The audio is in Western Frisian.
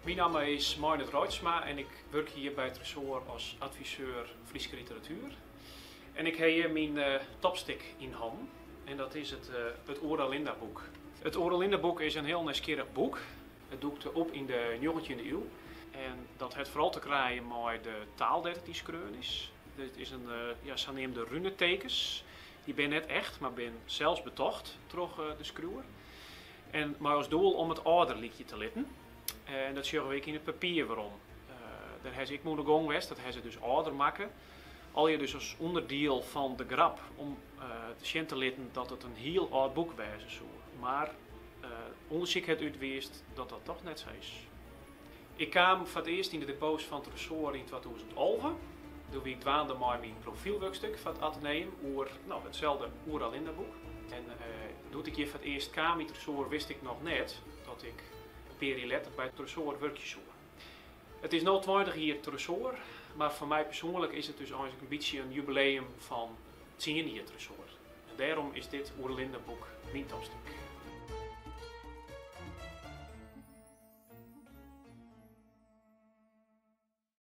Myn namme is Meindert Reitsma en ik wurkje hjir by Tresoar as adviseur Fryske literatuer. En ik ha hjir myn topstik yn hannen en dat is it it Oera Linda boek. It Oera Linda boek is in hiel nijsgjirrich boek. It dûkte op yn de njoggentjinde iuw en dat hat foaral te krijen mei de taal dêr't it yn skreaun is. Dit is in ja, saneamde runetekens. Dy binne net echt, mar binne sels betocht troch de skriuwer. En mei as doel om it âlder lykje te litten. En dat sjogge we ek yn it papier werom. Dêr ha se ek mei oan de gong west, dat ha se dus âlder makke. Allegear dus as ûnderdiel fan de grap om te sjen te litten dat it in hiel âld boek wêze soe. Mar ûndersyk hat útwiisd dat dat toch net sa is. Ik kaam foar it earst yn de depots fan Tresoar yn 2011. Doe wie ik dwaande mei myn profylwurkstik foar it Atheneum oer no, itselde Oera Linda boek. En doe't ik hjir foar it earst kaam yn Tresoar wist ik noch net dat ik in pear jier letter by Tresoar wurkje soe. It is no 20 jier Tresoar, mar foar my persoanlik is it dus eins in bytsje in jubileum fan tsien jier Tresoar. En dêrom is dit Oera Linda boek myn topstik.